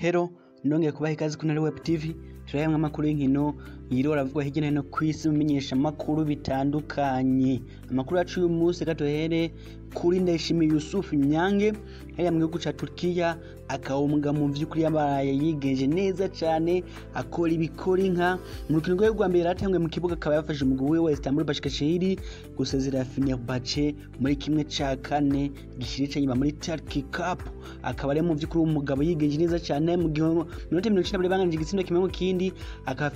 Hero nongeye kubaha ikaze kuri Ntare Web TV. Turayamwe amakuru y'inkino yiriwe aravugwa hirya no hino kw'isi mu menyeshamakuru bitandukanye. Amakuru yacu y'uyu munsi, reka duhere kuri Ndayishimiye Yusuf Nyange hariya mu gihugu ca Turkiya, akawumbwa mu vy'ukuri yabaye yigenje neza cane, akora ibikora inka mu rukino rwe rwa mbere yaratanguye mu kibuga, akaba yafashe umugwi wiwe wa Istanbul Başakşehir gusezerera Fenerbahçe muri kimwe ca kane gishira icanyuma muri Turkey Cup. Akaba ari mu vy'ukuri umugabo yigenje neza cane mu gihe minota 90 bari banganije igitsindo kimwe mu kindi, akaba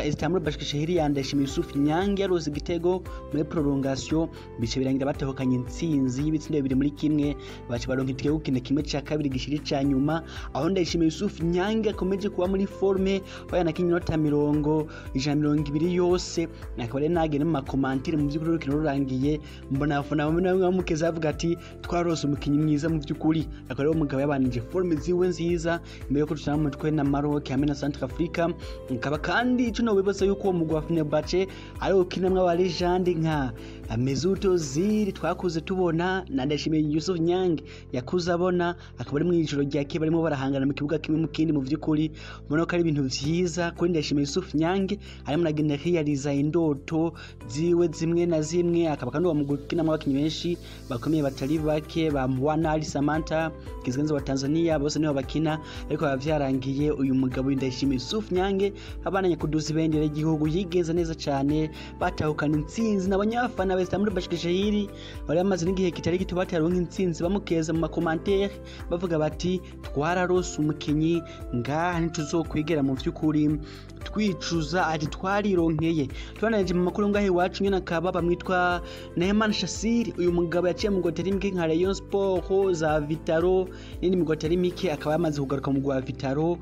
Istanbul Başakşehir ya Ndayishimiye Yusuf Nyange yarose igitego muri prolongation, bice birangira batahukanye intsinzi y'ibitsindo 2-1, baca baronka itike yo gukina kimwe ca kabiri gishira ica nyuma, aho Ndayishimiye Yusuf Nyange akomeje kuba muri forme, aho yanakinye inota 120 yose. Akaba rero nagenda mu makomantire mu vy'ukuri urukino rurangiye, mbona abafana bamwe na bamwe bamukeza bavuga ati twarose umukinyi mwiza mu vy'ukuri. Akaba rero umugabo yabanije forme ziwe nziza imbere yuko dutana mu mutwe na Maroc hamwe na Centrafrica. Akaba kandi ico nobibaza yuko uwo mugwi wa Fenerbahçe ari ukinamwo aba legende nka Mesut Ozil twakuze tubona na Ndayishimiye Yusuf Nyange yakuze abona, akaba ari mw'ijoro ryakeye barimo barahangana mu kibuga kimwe mu kindi. Mu vy'ukuri ubona ko ari ibintu vyiza kuri Ndayishimiye Yusuf Nyange, arimo aragenda yiyariza indoto ziwe zimwe na zimwe. Akaba kandi uwo mugwi ukinamwo abakinyi benshi bakomeye batari bake, ba Mbwana Ali Samanta Kizigenza wa Tanzania, bose niho bakina. Ariko biba vyarangiye uyu mugabo Ndayishimiye Yusuf Nyange abananye kuduza ibendera ry'igihugu, yigenza neza cane, batahukana intsinzi n'abanyafana ba Istanbul Başakşehir bari bamaze n'igihe kitari gito bataronka intsinzi, bamukeza mu makomantere bavuga bati twararose umukinyi ngaha ntituzokwigera mu vy'ukuri twicuza, ati twarironkeye. Tubanaje mu makuru ngahe iwacu nyene, akaba bamwitwa Nehemani Shassir. Uyu mugabo yaciye mu goteri mike nka Rayon Sport za Vitaro n'indi migwi atari mike, akaba yamaze kugaruka mu gwa Vitaro,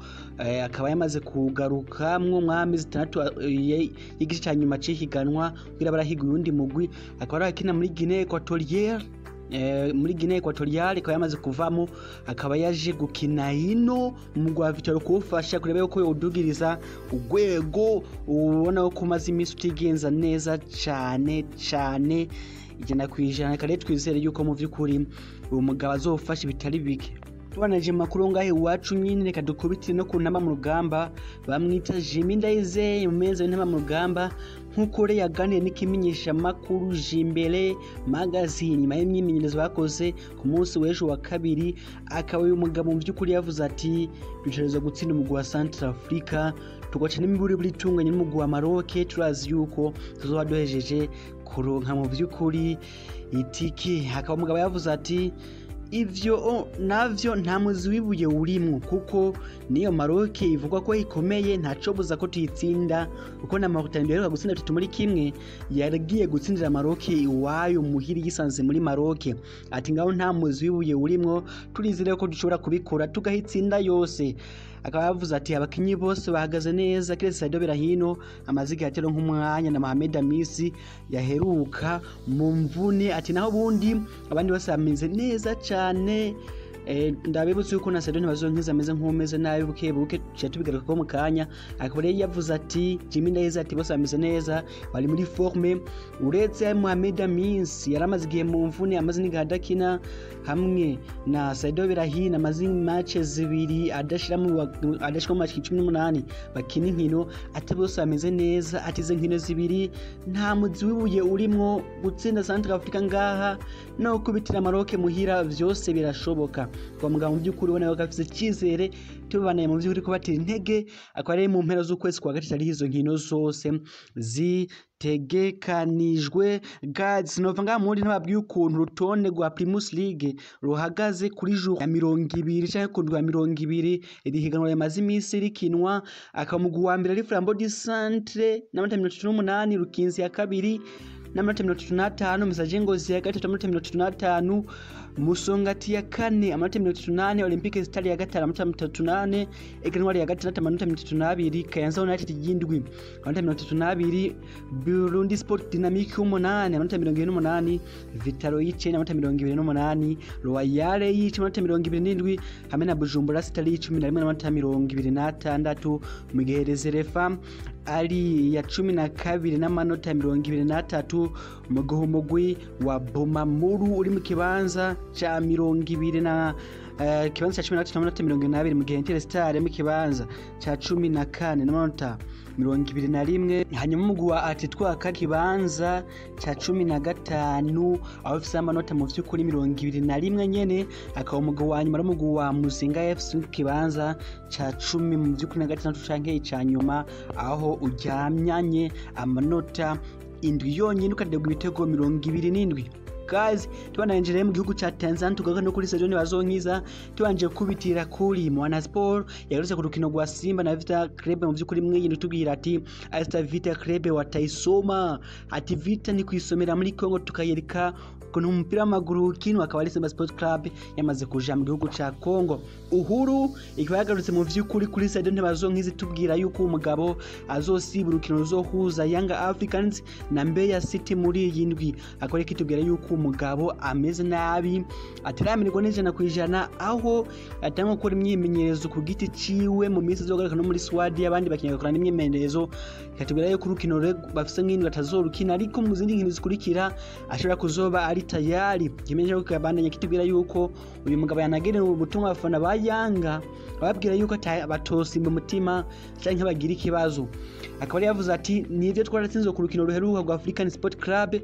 akaba yamaze kugaruka mwo mwami 6 y'igice ca nyuma c'ihiganwa kugira barahiga uyundi mugwi. Akaba arakina muri Guinea Equatoriale, muri Guinea Equatoriale akaba yamaze kuvamo, akaba yaje gukina hino mu gwa Vitaro kuwufasha kureba yuko yodugiriza urwego, ubona ko umaze iminsi utigenza neza cane cane 100%. Reka rero twizere yuko mu vy'ukuri uyu mugabo azofasha ibitari bike. Tubanaje makuru ngahe iwacu nyine, reka dukubitire no ku ntamba mu rugamba. Bamwita Jimmy Ndayizeye, umumenzi w'intamba mu rugamba, nk'uko rero yaganiriye n'ikimenyeshamakuru Jimbere Magazine nyuma y'imyimenyerezo bakoze ku munsi w'ejo wa kabiri. Akaba uyu mugabo mu by'ukuri yavuze ati dutegerezwa gutsinda umugwi wa Centrafrica, tugaca n'imiburiburi itunganye n'umugwi wa Maroc, turazi yuko tuzoba duhejeje kuronka mu by'ukuri itiki. Akaba umugabo yavuze ati ivyo navyo nta muzi w'ibuye urimwo, kuko niyo Maroc ivugwa ko ikomeye ntacobuza ko tuyitsinda, kuko na Mauritania iheruka gutsinda 3-1 yagiye gutsindira Maroc iwayo muhiri yisanze muri Maroc. Ati ngaho nta muzi w'ibuye urimwo, turizere ko dushobora kubikora tugahitsinda yose. Akaba yavuze ati abakinyi bose bahagaze neza kiretse Saido Berahino amaze igihe atero nk'umwanya na Mohamed Amisi yaheruka mu mvune, ati naho bundi abandi bose bameze neza cane. Ndabibutse yuko na Saido Ntibazonkiza ameze nk'umeze nabi buke buke, tuciye tubigaruka ko mu kanya. Akaba rero yavuze ati Jimmy Ndayizeye ati bose bameze neza, bari muri forme, uretse Mohamed Amisi yaramaze igihe mu mvune, amaze n'igihe adakina, hamwe na Saido Berahino amaze match 2 adashira mu adashika mu match 18 bakina inkino, ati bose bameze neza, ati izo nkino 2 nta muzi w'ibuye urimwo, gutsinda Centrafrica ngaha no kubitira Maroc muhira vyose birashoboka. Kwa mugabo mu by'ukuri ubona ko afise icyizere, tubanaye mu by'ukuri kubatera intege. Akaba ari mu mpera z'ukwezi kwa gatatu ariho izo nkino zose zitegekanijwe. Guys, nova ngaha muri ntababwiye ukuntu urutonde rwa Primus League ruhagaze kuri jour ya 20 canke ku ndwi ya 20 iri higanwa rimaze iminsi rikinwa. Akaba umugwi wa mbere ari Flambeau du Centre n'amanota 38, Rukinzi ya kabiri n'amanota 35, Messager Ngozi ya gatatu amanota 35, Musongati ya kane amanota 34, Olympique Star ya gatanu amanota 34, Aigle Noir ya gatandatu amanota 32, Kayanza United y'indwi amanota 32, Burundi Sport Dynamique y'umunani amanota 28, Vitaro y'icenda amanota 28, Royal y'icumi amanota 27, hamwe na Bujumbura Star y'icumi na rimwe amanota 26, mu gihe Reserefa ari ya 12 n'amanota 23, mu gihe umugwi wa Bomamuru uri mu kibanza ca mirongo ibiri na kibanza ca 13 n'amanota 22, mu gihe Interstar mu kibanza ca 14 n'amanota 21. Hanyuma umugwi wa Atletico kibanza ca 15 aho ufise amanota mu vy'ukuri 21 nyene, akaba umugwi wa nyuma ari umugwi wa Muzinga FC kibanza ca 10 mu vy'ukuri na gatandatu canke ica nyuma, aho uryamyanye amanota 7 yonyene ukadegwa ibitego 27. Guys, tubananje mu gihugu ca Tanzania, tugaruka no kuri Stadion Bazonkiza, tubanje kubitira kuri Mwana Sport yagarutse ku rukino rwa Simba na Vita Club. Mu vy'ukuri mwiyindi tubwira ati Asta Vita Club wataisoma, ati Vita ni kwisomera muri Kongo tukayereka ukuntu umupira w'amaguru ukinwa. Akaba ari Simba Sport Club yamaze kuja mu gihugu ca Kongo. Uhuru ikaba yagarutse mu vy'ukuri kuri Stadion Bazonkiza tubwira yuko umugabo azosiba urukino ruzohuza Young Africans na Mbeya City muri iyi ndwi. Akaba kitubwira yuko umugabo ameze nabi ataramirwa n'ijana ku ijana, aho atanga gukora imyimenyerezo ku giti ciwe mu minsi izogaruka no muri swadi y'abandi bakinnyi bagakora n'imyimenyerezo. Ikatubwira yuko urukino bafise nk'indwi atazorukina, ariko mu zindi nkino zikurikira ashobora kuzoba ari tayari. Kimenyesha ko kabandanya kitubwira yuko uyu mugabo yanagenewe ubutumwa abafana ba Yanga ababwira yuko batosimba umutima canke bagira ikibazo. Akaba yari yavuze ati nivyo twaratsinzwe ku rukino ruheruka rwa African Sport Club,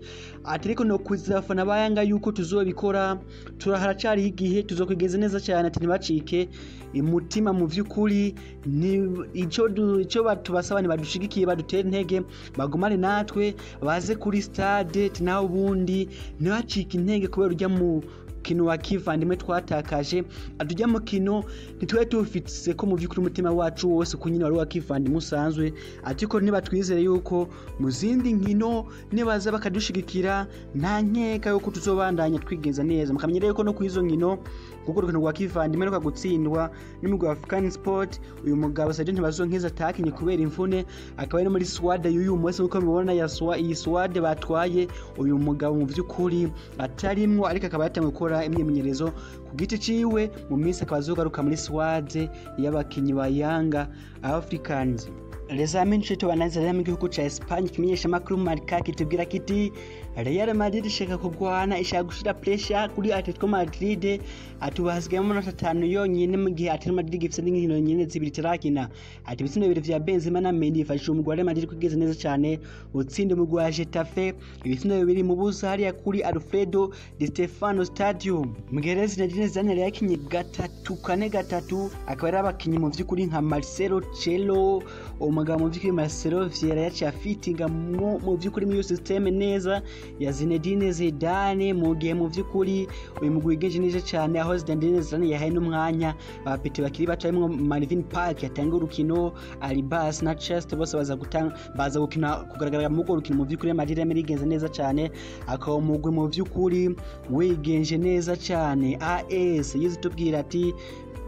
ati ariko no kwiza abafana ba Yanga yuko tuzobikora, turaharacariho igihe tuzokwigeza neza cyane, ati ntibacike umutima mu vy'ukuri, ni ico batubasaba nibadushigikiye badutere intege bagumane natwe baze kuri stade, naho ubundi ntibacike intege kubera urya mu kino wa kivandimwe twatakaje. Atujya mu kino ntitwe tufitse ko mu vy'ukuri umutima wacu wose kunyina wari wa kivandimwe usanzwe, ariko nibatwizere yuko mu zindi nkino nibaza bakadushigikira nta nkeka yuko tuzobandanya twigenza neza. Mukamenya yuko no kwizo nkino kuko urukino rwa kivandimwe ruka gutsindwa n'umugwi wa African Sport, uyu mugabo Sadio Ntibazonkiza atakinye kubera imvune, akaba ari muri squad y'uyu munsi nkuko mubibona ya iyi squad batwaye uyu mugabo mu vy'ukuri atarimwo, ariko akaba yatangiye gukora imyimenyerezo ku giti ciwe, mu minsi akaba azogaruka muri squad y'abakinyi ba Yanga Africans. Les amis, tubananza mu gihugu ca Espagne, kimenyesha makuru Marca kitubwira kiti Real Madrid ishaka kugwana, ishaka gushira pressure kuri Atletico Madrid, atubahasigaye amanota 5 yonyene mu gihe Atletico Madrid ifise n'inkino nyene zibiri itarakina. Ati ibitsindo bibiri vya Benzema na Mendy bifashije umugwi wa Real Madrid kwigeza neza cyane utsinda umugwi wa Getafe ibitsindo bibiri mu busa hariya kuri Alfredo Di Stefano Stadium. Mu gihe Zinedine Zidane yakinye 3-4-3, akaba ari abakinyi mu vy'ukuri nka Marcelo Chelo, umugabo mu vy'ukuri Marcelo Vieira yaciye afitinga mu vy'ukuri muri system neza ya Zinedine Zidane, mu gihe mu vy'ukuri uyu mugwi wigenje neza cyane, aho Zinedine Zidane yahaye n'umwanya abapeti bakiri bato harimwo Marvin Park yatanga urukino, Alibas na Chester bose baza gutanga baza gukina kugaragara mu rukino. Mu vy'ukuri Madrid yamirigenze neza cyane, akaba umugwi mu vy'ukuri wigenje neza cyane. AS yizitubwira ati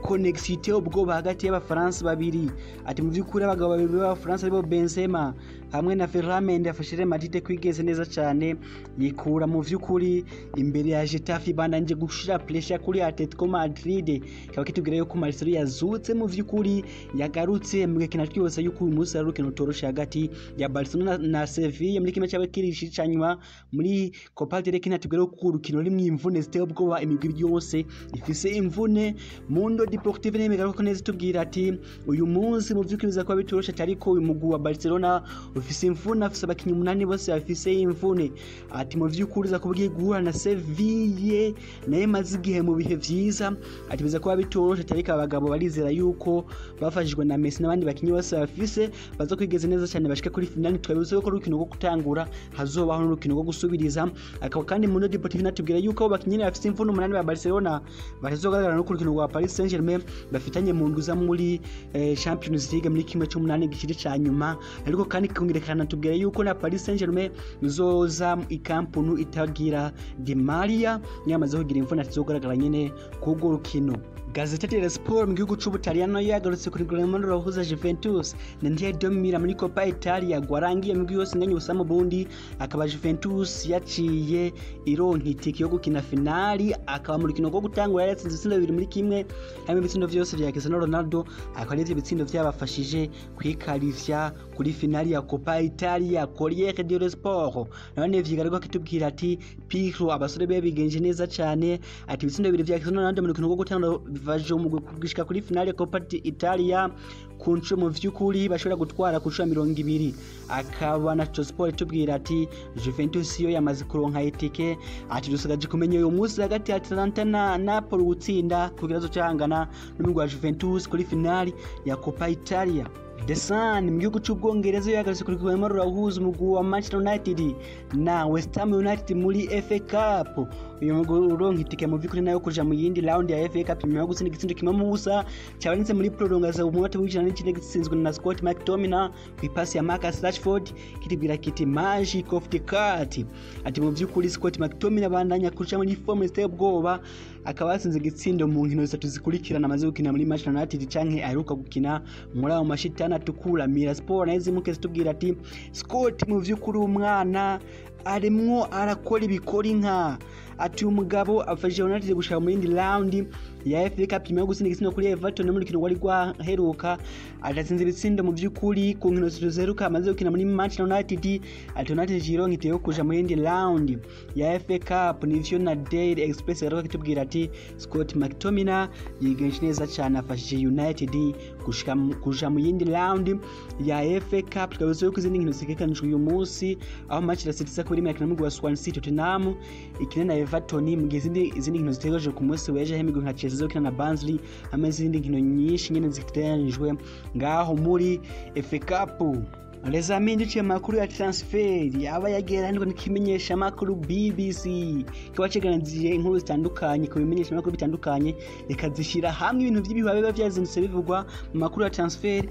connectivité ubwoba hagati y'abafaransa babiri, ati mu vy'ukuri abagabo babiri b'abafaransa aribo Benzema hamwe na Ferland Mendy afashije Real Madrid kwigeze neza cyane, yikura mu vy'ukuri imbere ya Getafe bandanje gushira pressure kuri Atletico Madrid. Kaba kitubwira yuko Marcelo yazutse mu vy'ukuri yagarutse mu gikina twose yuko uyu munsi ari urukino rutoroshe hagati ya Barcelona na Sevilla muri kimwe cy'abakirishi cyanyuma muri Copa del Rey. Kinatubwira yuko urukino rimwe imvune ziteye ubwoba, imigwi yose ifise imvune. Mundo Deportivo n'imigaruko neza tubwira ati uyu munsi mu vy'ukuri biza kuba bitoroshe, ariko uyu mugwi wa Barcelona ufise imvune, afise abakinyi 8 bose bafise imvune. Ati mu vy'ukuri za kubwiye guhura na Sevilla naye maze igihe mu bihe vyiza, ati biza kuba bitoroshe, ariko abagabo barizera yuko bafashijwe na Messi n'abandi bakinyi bose bafise baza kwigeza neza cyane bashike kuri finale. Twabivuze ko urukino rwo gutangura hazobaho n'urukino rwo gusubiriza. Akaba kandi Mundo Deportivo natubwira yuko abo bakinyi bafise imvune 8 ba Barcelona batazogaragara no ku rukino rwa Paris Saint-Germain bafitanye mu ndwi za muri Champions League muri kimwe cy'umunani gishiri ca nyuma. Ariko kandi kongerekana tubwira yuko na Paris Saint-Germain izoza ikampunu itagira Di Maria nyamaze kugira imvune atizogaragara nyene k'urwo rukino. Gazzetta dello Sport mu gihugu c'Ubutaliyano yagarutse kuri rugamba rurahuza Juventus na Inter de Milan muri Coppa Italia gwarangiye mu yose nganye ubusa mu bundi, akaba Juventus yaciye ironka itike yo gukina finali, akaba mu rukino rwo gutangura yatsinze ibitsindo 2-1 hamwe ibitsindo vyose vya Cristiano Ronaldo, akaba arivyo bitsindo vyabafashije kwikarivya kuri finali ya Coppa Italia. Corriere dello Sport none vyigaruka kitubwira ati Pirlo abasore be bigenje neza cane, ati ibitsindo 2 vya Cristiano Ronaldo mu rukino rwo gutangura baje mu gushika kuri finale ya Coppa Italia ku nshuro mu vy'ukuri bashobora gutwara ku nshuro 20. Akaba na Sport itubwira ati Juventus yo yamaze kuronka itike, ati dusigaje kumenya uyu munsi hagati ya Atalanta na Napoli gutsinda kugira cyangana n'umugwi wa Juventus kuri finale ya Coppa Italia. The Sun mu gihugu c'Ubwongereza yagarutse kuri rugamba rurahuza umugwi wa Manchester United na West Ham United muri FA Cup. Uyu mugwi uronka itike mu vy'ukuri nayo kuja mu yindi round ya FA Cup nyuma yo gutsinda igitsindo 1-0 cyabonetse muri prolongation umunota w'109 gitsinzwe na Scott McTominay ku ipasi ya Marcus Rashford, kitibwira kiti magic of the cat. Ati mu vy'ukuri Scott McTominay abandanya kuja muri form iteye ubwoba, akaba yatsinze igitsindo mu nkino zitatu zikurikirana amaze gukina muri Manchester United canke aheruka gukina muri ayo mashitani atukura. Mira Sport nayo zimuke zitubwira ati Scott mu vy'ukuri umwana arimwo arakora ibikora inka, ati umugabo afashije United gushika mu yindi round ya FA Cup nyuma yo gutsinda igitsindo kuri Everton mu rukino rwari rwaheruka. Adatsinze ibitsindo mu vy'ukuri ku nkino zitatu ziheruka amaze gukina muri Manchester United, ati United ironka iteye kuja mu yindi round ya FA Cup. Nivyo na Daily Express garuka kitubwira ati Scott McTominay yigenje neza cyane afashije United gushika kuja mu yindi round ya FA Cup. Tukabizo yuko izindi nkino zitegekanijwe uyu munsi aho Manchester City iza kuri imikino n'umugwi wa Swansea, Tottenham ikina na Everton, mu gihe izindi nkino zitegekanijwe ku munsi w'ejo aho imigwi nka Chelsea izokina na Barnsley hamwe n'izindi nkino nyinshi nyene zitegekanijwe ngaho muri FA Cup. Les amis, duciye amakuru ya transfer aba yageranirwa n'ikimenyesha makuru BBC kiba cegeranije inkuru zitandukanye ku bimenyesha makuru bitandukanye, ikazishyira hamwe ibintu by'ibihuha biba vyazindutse bivugwa mu makuru ya transfer.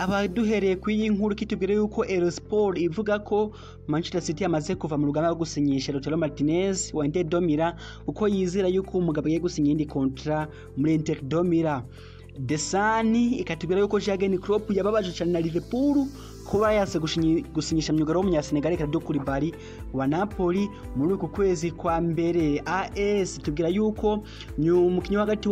Aba duhereye ku iyi nkuru kitubwira yuko Eurosport ivuga ko Manchester City yamaze kuva mu rugamba rwo gusinyisha Lautaro Martinez wa Inter de Milan, uko yizera yuko umugabo agiye gusinya iyindi contrat muri Inter de Milan. The Sun ikatubwira yuko Jurgen Klopp yababaje cyane na Liverpool kuba yase gusinyisha myugariro w'umunyasenegal Kalidou Koulibaly wa Napoli muri uku kwezi kwa mbere. AS tubwira yuko umukinnyi wa hagati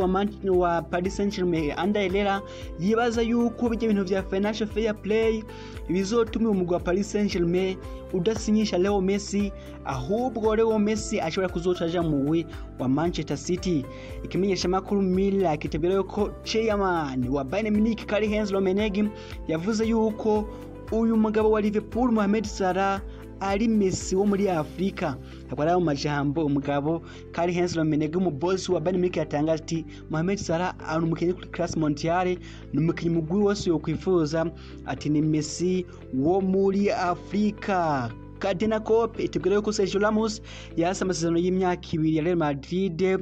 wa Paris Saint-Germain Ander Herrera yibaza yuko bijya bintu vya financial fair play bizotuma umugwi wa Paris Saint-Germain udasinyisha Leo Messi, ahubwo Leo Messi ashobora kuzoca aja mu mugwi wa Manchester City. Ikimenyesha makuru Mila kitubwira yuko chairman wa Bayern Munich Karl-Heinz Rummenigge yavuze yuko uyu mugabo wa Liverpool Mohamed Salah ari Messi wo muri Afrika. Akaba ari majambo umugabo Karl-Heinz Rummenigge umubosi wa Bayern Munich yatangaje ati Mohamed Salah ari umukinnyi kuri classe mondiale, ni umukinnyi mugwi wose yokwifuza, ati ni Messi wo muri Afrika. Cadena Cope itubwira yuko Sergio Ramos yase amasezerano y'imyaka 2 ya Real Madrid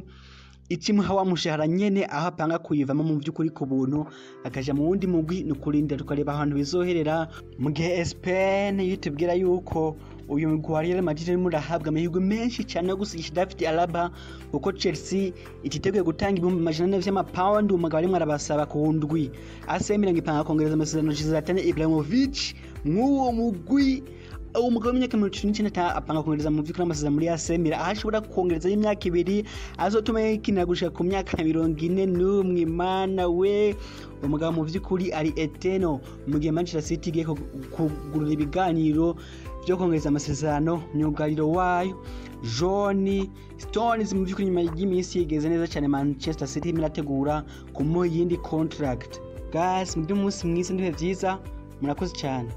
ikimuha wa mushahara nyene, aho apanga kuyivamo mu by'ukuri ku buntu akaja mu wundi mugwi. Ni ukurinda tukareba ahantu bizoherera. Mu gihe Spain yitubwira yuko uyu mugwi wa Real Madrid urimo urahabwa amahirwe menshi cyane yo gusinyisha David Alaba, kuko Chelsea ititeguye gutanga 400,000 vy'amapawundi umugabo arimwo arabasaba ku ndwi. AC Milan ipanga kongereza amasezerano Zlatan Ibrahimovic mw'uwo mugwi. Uwo mugabo w'imyaka 39 apanga kongereza mu vy'ukuri amasezerano muri AC Milan, aho ashobora kongereza y'imyaka 2 azotuma yikinira gushika ku myaka 41. Mana we, umugabo mu vy'ukuri ari eteno. Mu gihe Manchester City igiye kugurura ibiganiro byo kongereza amasezerano myugariro wayo John Stones, mu vy'ukuri nyuma y'iminsi yigeze neza cyane Manchester City irategura kumuha iyindi contract. Guys, mugire umunsi mwiza n'ibihe vyiza, murakoze cyane.